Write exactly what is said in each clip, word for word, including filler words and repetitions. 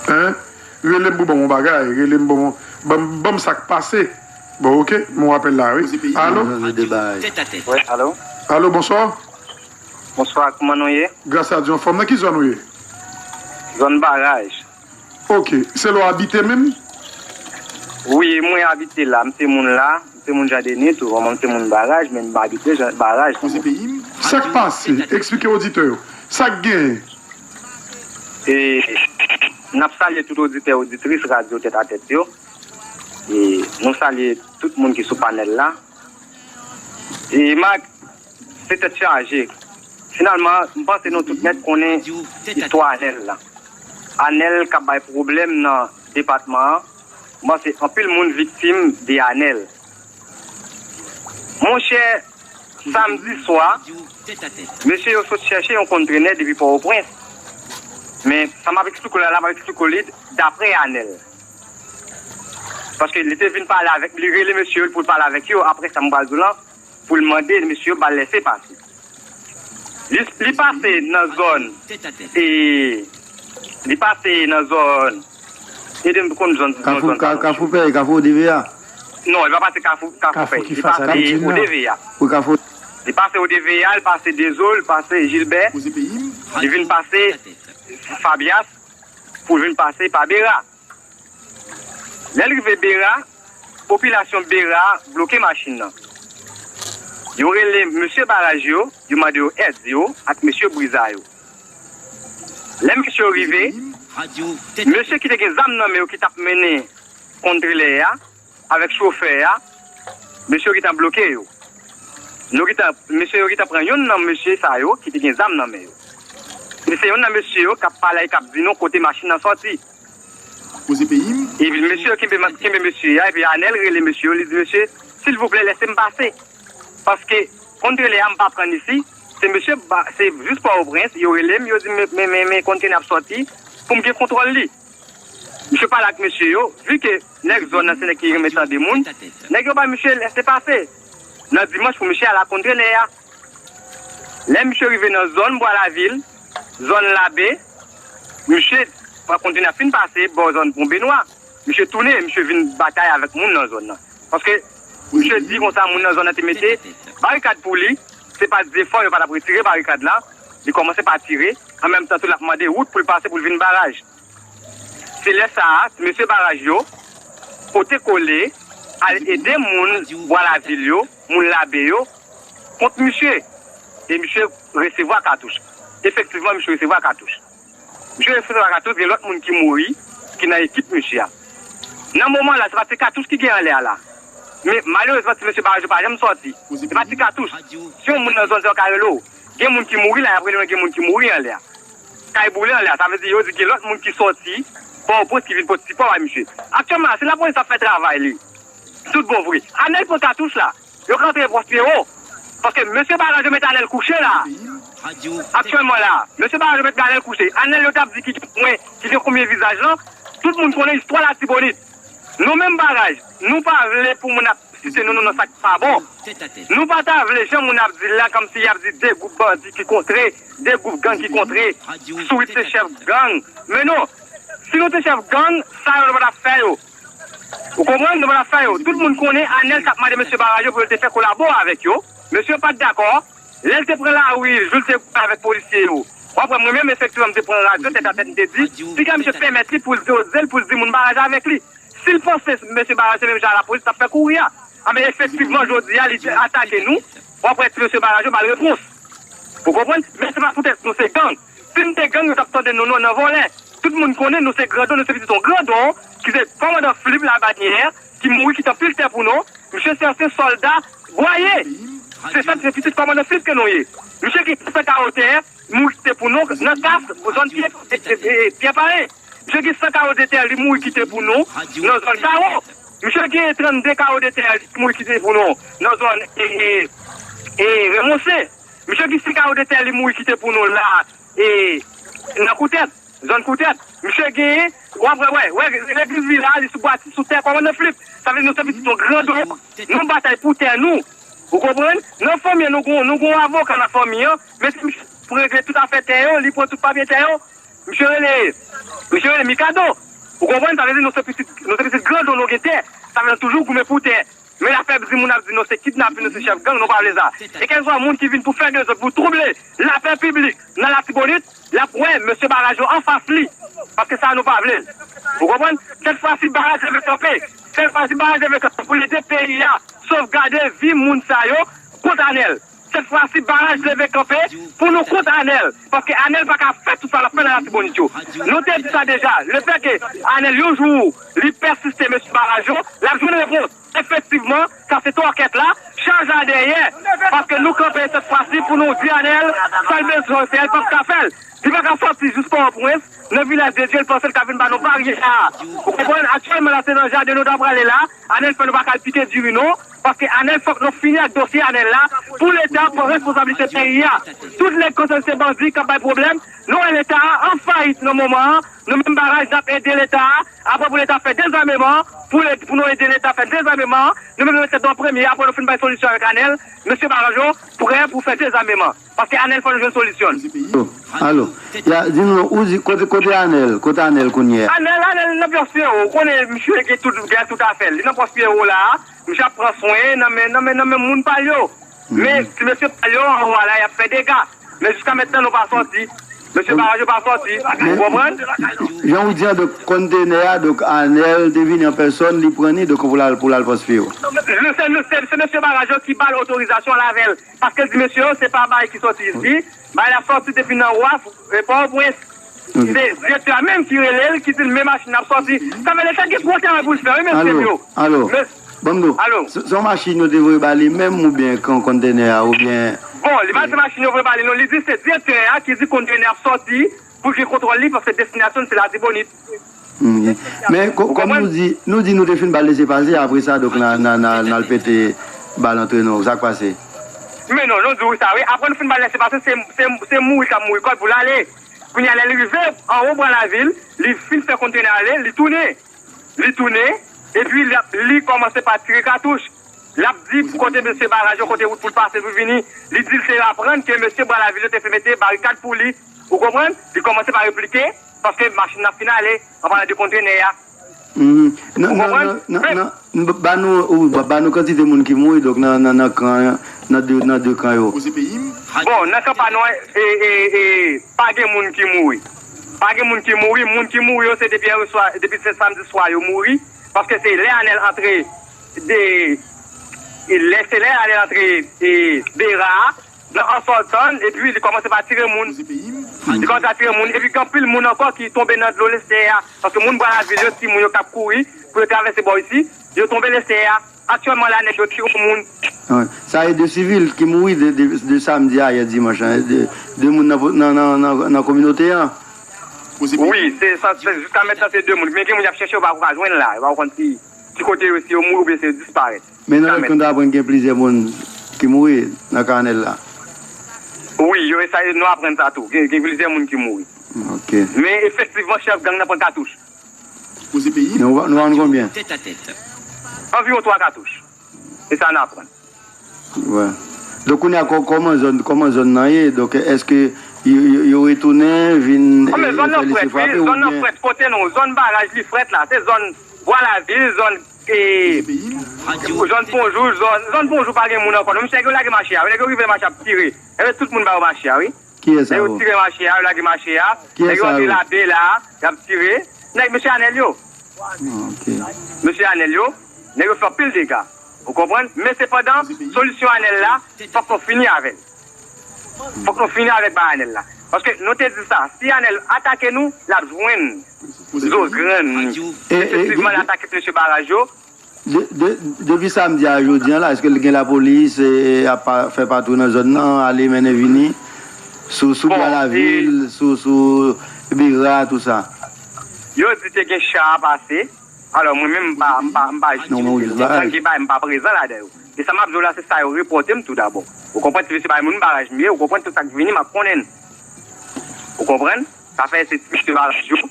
Hein? Rele m pou ban m yon bagay, rele m ban m, ban m, ban m sa k pase. Bon, ok, m wè apèl la, wi. Alo? Wi, alo? Alo, bonswa. Bonswa, kòman nou ye? Gras a Dye, anfòm. Nan ki zòn ou ye? Zòn Baraj. Ok, se la w abite menm? Wi, mwen abite la, m se moun la, m se moun Jan Deni tou, mwen se moun Baraj, men m abite Jan, Baraj. Sa k pase? Eksplike oditè yo. Sa k genyen? E, n ap salye tout oditè, oditris Radyo Tèt a Tèt yo. E, nou salye tout moun ki sou panèl la. E, Mak, se tèt chaje. Finalman, m panse nou tout nèt konnen istwa Anèl la. Anèl k ap bay pwoblèm nan depatman an. M panse anpil moun viktim de Anèl. Monchè, samdi swa, mesye yo sot chèche yon kontenè depi Pòtoprens. Men, sa m ap eksplike w la, la, m ap eksplike w li daprè Anèl. Paske li te vin pale avèk, li rele mesye yo pou l pale avèk yo, aprè sa m pral di w lan, pou l mande mesye yo ba l lèsepase. Li, li pase nan zòn, e, li pase nan zòn, ede m konn zòn, nan Kafou, zòn Ka-, Kafou Pèy, Kafou O D V A. Non, li pa pase Kafou, Kafou Pèy. Li pase O D V A. Wi, Kafou. Li pase O D V A, li pase Dezo, li pase Jilbè. Li vin pase Fabyas, pou l vin pase pa Bera. Lè l rive Bera, popilasyon Bera bloke machin nan. Yo rele mesye Baraj yo, yo mande yo èd yo ak mesye Briza yo. Lè mesye yo rive, mesye ki te gen zam nan men yo ki t ap mennen kontenè a, avèk chofè a, mesye yo gentan bloke yo. Nou gentan, mesye yo gentan pran youn nan mesye sa yo ki te gen zam nan men yo. E se youn nan mesye yo k ap pale, k ap di nou kote machin nan sòti. Epi mesye yo kenbe, kenbe mesye a, epi Anèl rele mesye yo, li di, "Mesye, silvouplè, lèse m pase. Paske kontenè a m pa pran isi, se mesye, ba, se jis Pòtoprens, yo rele m, yo di m, men, men, men kontenè ap sòti, pou m gen kontwòl li." Misye pale ak mesye yo, vi ke nèg zòn nan se nèg ki renmen tande moun, nèg yo ba misye lèsepase nan dimanch pou misye al ak kontenè a. Lè misye rive nan zòn Bwa Lavil, zòn Labe, misye, kontenè a fin pase bò zòn Pon Benwa, misye tounen, misye vin batay avèk moun nan zòn nan. Paske misye di konsa, moun nan zòn nan te mete barikad pou li, se pa zefò, yo pa t ap retire barikad la, li kòmanse pa tire, an menm tan tou l ap mande wout pou l pase pou l vin Baraj. Se lè sa a, mesye Baraj yo pote kole al ede moun Bwa Lavil yo, moun Labe yo, kont misye. E misye resevwa katouch. Efektivman, misye resevwa katouch. Misye resevwa katouch, gen lòt moun ki mouri, ki nan ekip misye a. Nan moman la, se pa ti katouch ki gen anlè a la. Men malerezman, ti mesye Baraj yo pa janm sòti. Se pa ti katouch. Si yon moun nan zòn sa yo ka rele w, gen moun ki mouri la, y ap rele w, gen moun ki mouri anlè a. Kay boule anlè a. Sa vle di yo di gen lòt moun ki sòti Pòtoprens ki vin pote sipò bay misye. Aktyèlman la, si lapolis ap fè travay li tout bon vre, Anèl pran katouch la. Yo ka antre pwòs pye wo. Paske mesye Baraj yo met Anèl kouche la. Aktyèlman la, mesye Baraj yo met Anèl kouche. Anèl yo t ap di ki gen pwen, ki gen konbyen vizaj lan. Tout moun konnen istwa Latibonit. Nou menm Baraj, nou pa vle pou moun ap site nou, nou nan sa k pa bon. Nou pa ta vle jan moun ap di l la, kòmsi y ap di de gwoup bandi ki kontre, de gwoup gang ki kontre, Sourit se chèf gang. Men non, si nou te chèf gang, sa yo nou pa t ap fè yo. Ou konprann? Nou pa t ap fè yo. Tout moun konnen Anèl t ap mande mesye Baraj yo pou yo te fè kolabo avèk yo. Mesye yo pa t dakò. Lè l te pran lari, jou l te goumen avèk polisye yo. W ap wè mwen menm, efektivman, m te pran radyo, tèt a tèt, m te di, piga misye pèmèt li pou l te oze l, pou l di moun Baraj avèk li. Si l panse mesye Baraj se menm jan a lapolis t ap fè kouri a. Anben, efektivman, jodi a, li te atake nou. W ap wè ti mesye Baraj yo ba l repons. Ou konprann? Men se pa poutèt nou se gang. Si n te gang, yo t ap tande nou, nou nan vòlè. Tout moun konnen nou se grandon, nou se pitit yon grandon, ki se kòmandan Flip Labanyè, ki mouri kite anpil tè pou nou. Misye se ansyen sòlda Bwaye. Se sa, se pitit kòmandan Flip ke nou ye. Misye gen san kawo tè, mouri kite pou nou nan Kas, zòn Pye, e, e, e, Pye Pare. Misye gen san kawo de tè, li mouri kite pou nou nan zòn Kawo. Misye gen trannde kawo de tè, li mouri kite pou nou nan zòn, e, e, e, Remonse. Misye gen sis kawo de tè, li mouri kite pou nou la, e, nan Koutèt, zòn Koutèt. Misye genyen, w ap wè, wè, wè, legliz li la, li sou bati, sou tè kòmandan Flip. Sa vle di nou se pitit yon grandon. Nou batay pou tè nou. Ou konprann? Nan fanmi an, nou gon, nou gon avoka nan fanmi an, mete misye pou regle tout afè tè yo, li pran tout papye tè yo. Misye rele, misye rele Mikado. Ou konprann? Sa vle di nou se pitit, nou se pitit grandon, nou gen tè. Sa vle nou toujou goumen pou tè. Men lapè di moun ap di nou se kidnapin, nou se chèf gang, nou pa vle sa. E kèlkeswa moun ki vin pou fè dezòd, pou twouble lapè piblik nan Latibonit, l ap wè mesye Barajo anfas li. Paske sa nou pa vle l. Ou konprann? Sèt fwa si Baraj leve kanpe. Sèt fwa si Baraj leve kanpe pou l ede peyi a sovgade vi moun sa yo kont Anèl. Sèt fwa si Baraj leve kanpe pou nou kont Anèl. Paske Anèl pa ka fè tout sa l ap fè nan Latibonit yo. Nou te di sa deja. Lefètke Anèl yon jou li pèsiste mesye Barajo, l ap jwenn repons. Efektivman, sa se twòkèt la, chaj la dèyè. Paske nou kanpe sèt fwa si pou nou di Anèl, sa l bezwen fè, l p ap ka fè l. Li pa ka sòti jis Pòtoprens, nan Vilaj de Dye, l panse l ka vin ba nou parye la. Ou konprann? Aktyèlman la, se nan jaden nou ta prale la. Anèl fè nou pa ka al pike diri non. Paske Anèl fòk nou fini ak dosye Anèl la. Pou Leta pran responsablite peyi a. Tout nèg konsène se bandi k ap bay pwoblèm. Nou wè Leta a an fayit nan moman an. Nou menm Baraj n ap ede Leta a. Apre pou Leta fè dezameman, pou, le, pou nou ede Leta fè dezameman, nou menm nou mete tèt nou an premye, apre nou fin bay solisyon avèk Anèl, mesye Barajo prè pou fè dezameman. Paske Anèl fò nou jwenn solisyon l. Alo, alo. Ya, di nou, ou di, kote, kote Anèl? Kote Anèl kounye a? Anèl, Anèl nan pòs Pyero. Ou konnen misye gen tout, gen tout afè l. Li nan pòs Pyero la, misye ap pran swen nan men, nan men, nan men moun pa l yo. Men, ti mesye pa l yo anwo a la, y ap fè dega. Men jiska mentnan, nou pa sòti. Mesye Barajo pa sòti. Ou konprann? Jan ou di an, donk, kontenè a, donk, Anèl te vini an pèsòn, li pran ni, donk, pou l al, pou l al pòs Pyero. Se, se, se mesye Barajo ki ba l otorizasyon l avè l. Paske l di mesye yo, se pa bagay ki sòti isi. Bagay la sòti depi nan Waf, e, Pòtoprens. Se direktè a menm ki rele l, ki di l men machin ap sòti. Sa vle di sa gen gwo travay pou l fè, wi, mesye m yo. Alo, alo. Ban m di w, se, se yon machin yo te voye ba li menm oubyen kon kontenè a oubyen... Bon, li pa di se machin yo voye ba li non, li di se direktè a ki di kontenè ap sòti pou l gen kontwòl li paske destinasyon l se Latibonit. Men kòm nou di, nou di nou te fin ba l lese pase, apre sa, donk, n a, n a, n a, n al pete bal antre nou. Sa k pase? Men non, nou di w sa, wi. Apre nou fin ba l lese pase, se, se, se mouri k ap mouri kò l pou l ale. Kounye a, lè li rive anwo Bwa Lavil, li fin fè kontenè ale, li tounen. Li tounen, epi l ap, li kòmanse pa tire katouch. L ap di kote mesye Barajo, kote wout pou l pase pou vini. Li di l te aprann ke mesye Bwa Lavil yo te fin mete barikad pou li. Ou konprann? Li kòmanse pa replike, paske machin nan fin ale, an palan de kontenè a. Ou konprann? Nan, nan, nan, nan, ba nou, ou, ba, ba nou kantite moun ki mouri, donk nan, nan, nan kan, nan de, nan de kan yo. Bon, nan kan pa nou an, e, e, e, pa gen moun ki mouri. Pa gen moun ki mouri. Moun ki mouri yo, se depi yè swa, depi se samdi swa yo mouri. Paske se lè Anèl antre de, e lè, se lè Anèl antre, e, Bera a, nan Anfòtann, epi li kòmanse pa tire moun. Li kòmanse pa tire moun, epi gen anpil moun ankò ki tonbe nan dlo Lestè a. Paske moun Bwa Lavil yo, timoun yo k ap kouri pou yo travèse bò isi, yo tonbe Lestè a. Aktyèlman la, nèg yo tire yon moun. Sa e de sivil ki mouri de, de, de samdi a yè dimanch lan, de, de moun nan, nan, nan, nan, nan kominote an. Wi, se sa, se, jiska mentnan se de moun. Men gen moun y ap chèche, yo pako ka jwenn la. Yo pako konn si, ki kote yo, si yo mouri oubyen si yo disparèt. Men nan lòt kan, nou aprann gen plizyè moun ki mouri nan ka Anèl la. Wi, yo, sa, nou aprann sa tou. Gen, gen plizyè moun ki mouri. Ok. Men efektivman, chèf gang nan pran katouch. Nou, nou rann konbyen? Anviwon twa katouch. Se sa n aprann. Wè. Donk, kounye a, kò-, kòman zòn, kòman zòn nan ye? Donk, èske yo, yo, yo retounen, vin, e, fè lese frape oubyen? Zòn nan frèt, kote nou, zòn baraj li frèt la, se zòn Bwa Lavil, zòn, e, zòn Ponjou, zòn, zòn Ponjou pa gen moun ankò non. Misye yo lage mache a, wi, nèg yo rive mache ap tire. Epi tout moun ba yo mache a, wi. Kiyès sa yo? Nèg yo tire mache a, yo lage mache a. Nèg yo antre Labe la, y ap tire. Nèg mesye Anèl yo. Ah, ok. Mesye Anèl yo, nèg yo fè anpil dega. Ou konprann? Men sepandan, solisyon Anèl la, fòk nou fini avè l. Fòk nou fini avèk bagay Anèl la. Paske nou te di sa, si Anèl atake nou, l ap jwenn zo grenn li. Efektivman, l atake mesye baraj yo. De, de, depi samdi a jodi a la, èske gen lapolis, e, ap pa, fè patwouy nan zòn nan, ale mennen vini, sou, sou Bwa Lavil, sou, sou Bera, tout sa? Yo di te gen cha pase. Alò, mwen menm, m pa, m pa, m pa jis mete m. Gen bagay, m pa prezan ladan yo. E sa m ap di w la, se sa yo repòte m tou dabò. Ou konprann, ti mesye bay moun baraj m ye, ou konprann, tout sa k vini, m ap konnen l. Ou konprann? Sa fè se ti mesye baraj yo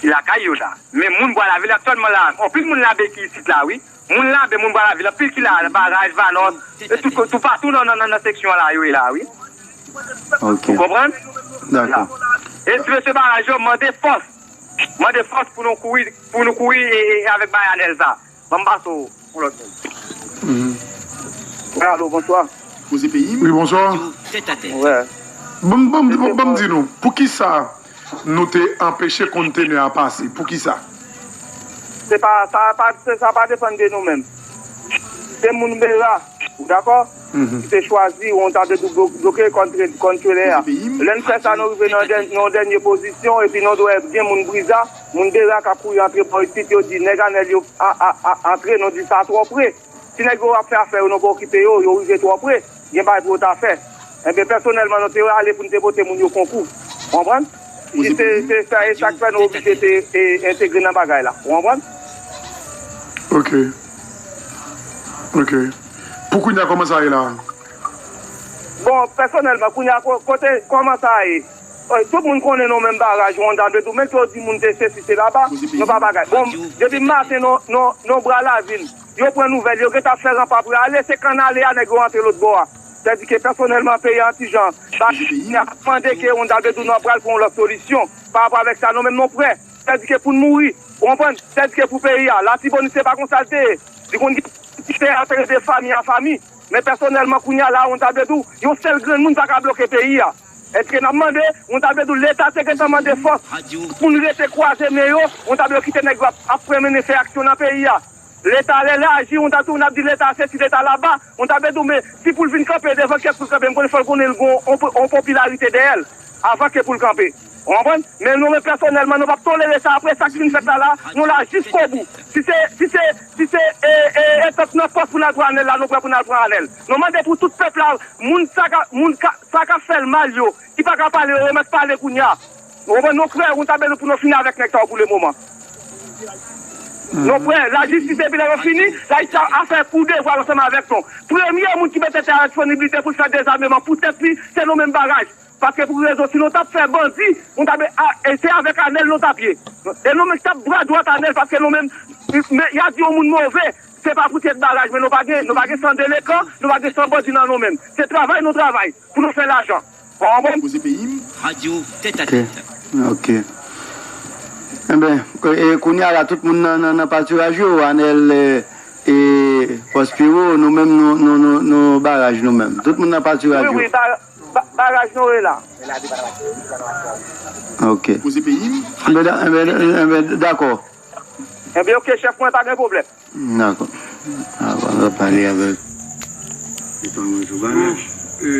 ki lakay yo la. Men moun Bwa Lavil aktyèlman la, anpil moun Labe ki isit la, wi. Moun Laben, moun Bwa Lavil, anpil ki la, nan Baraj, Vanòs, e tout, toupatou nan, nan, nan, nan seksyon la, yo ye la, wi. Ok. Ou konprann? Dakò. E ti mesye Baraj yo, mande fòs. Mande fòs pou nou kouri, pou nou kouri e, e, e avèk bay Anèl sa. Ban m pase w yon lòt moun. Mhm. Wi, alo, bonswa. Koze peyi m. Wi, bonswa. Tèt a tèt. Wè. Ban m, ban m, ban m, ban m di nou, poukisa nou te anpeche kontenè a pase? Poukisa? Se pa, sa pa, se, sa pa depann de nou menm. Se moun Mera, ou dakò? Mhm. Ki te chwazi, on ta te dou-, bloke kont, kont trelè a. Lè n fè sa, nou rive nan dèn-, nan dènye pozisyon, epi nou dwe gen moun Briza, moun Mera k ap kouri antre bò isit, yo di, nèg Anèl yo a, a, a, antre, nou di sa twò pre. Si nèg yo ap fè afè yo, nou pa okipe yo, yo rive twò pre, gen bagay pou yo ta fè. Enben, pèsonèlman, nou te ale pou n te pote moun yo konkou. Ou konprann? Si se, se sa, e sa k fè nou oblije te, e, entegre nan bagay la. Ou konprann? Ok. Ok. Pou kounye a, kòman sa ye la? Bon, pèsonèlman, kounye a, ko-, kote, kòman sa ye? Wi, tout moun konnen nou menm Baraj, Wonda Bedou, menm ke yo di moun te sesi, te laba, nou pa bagay. Bon, depi maten, nou, nou, nou Bwa Lavil, yo pran nouvèl, yo gentan fè ranp ap rale, se kanale a, nèg yo antre lòt bò a. Sètadi ke pèsonèlman, peyi a yon ti jan, ba, ap mande ke Wonda Bedou, nou pral pran yon lòt solisyon. Pa rapò avèk sa, nou menm, nou prè. Sètadi ke pou n mouri, ou konprann? Sètadi ke pou peyi a, Latibonit, se pa konsa l te ye. Li konn gen ti tè a, trete fanmi an fanmi. Men pèsonèlman, kounye a la, Wonda Bedou, yon sèl grenn moun pa ka bloke peyi a. Èske n ap mande, Wonda Bedou, Leta te gentan mande fòs pou n rete kwaze men yo, Wonda Bedou kite nèg yo ap, ap pran mennen fè aksyon nan peyi a. Leta lè l aji, Wonda tou, n ap di Leta sesi, Leta laba, Wonda Bedou, men si pou l vin kanpe devan kèk pou l kanpe, m konnen fò l konnen l gen yon, yon popilarite dèyè l, avan ke pou l kanpe. Ou konprann? Men nou menm pèsonèlman, nou p ap tolere sa. Apre sa k fin fèt la, la, nou la jiskobou. Si se, si se, si se, e, e, e, tank nan fòs pou n al pran Anèl la, nou prè pou n al pran Anèl. Nou mande pou tout pèp la, moun sa ka, moun ka, sa ka fè l mal yo, ki pa ka pale, yo remèt pale kounye a. Ou konprann? Nou prè, nou ta bezwen pou nou fini avèk nèg sa yo pou le moman. Nou prè, lajistis epi lè yo fini, lajistis a, a fè pou devwa l ansanm avèk nou. Premye moun ki mete tè a disponibilite pou l fè dezameman pou tèt li, se nou menm Baraj. Paske pou rezon, si nou t ap fè bandi, nou t ap, a, e se avèk Anèl nou t ap ye. E nou menm ki t ap bra dwat Anèl, paske nou menm, men, y a di yon moun move, se pa pou tèt Baraj, men nou pa gen, nou pa gen san delekan, nou pa gen san bandi nan nou menm. Se travay nou travay, pou nou fè lajan. Ou konprann? Koze peyi m. Radyo tèt a tèt. Ok. Enben, e, kounye a la, tout moun nan, nan, nan patiraj yo, Anèl, e, e, Prospero, nou menm, nou, nou, nou, nou Baraj, nou menm. Tout moun nan patiraj yo. Wi, wi, ba-, ba-, Baraj nou ye la. Ok. Koze peyi m. Enben, da-, enben, enben, dakò. Enben, ok, chèf mwen, pa gen pwoblèm. Dakò. Avan nou pale avèk. Bon, e,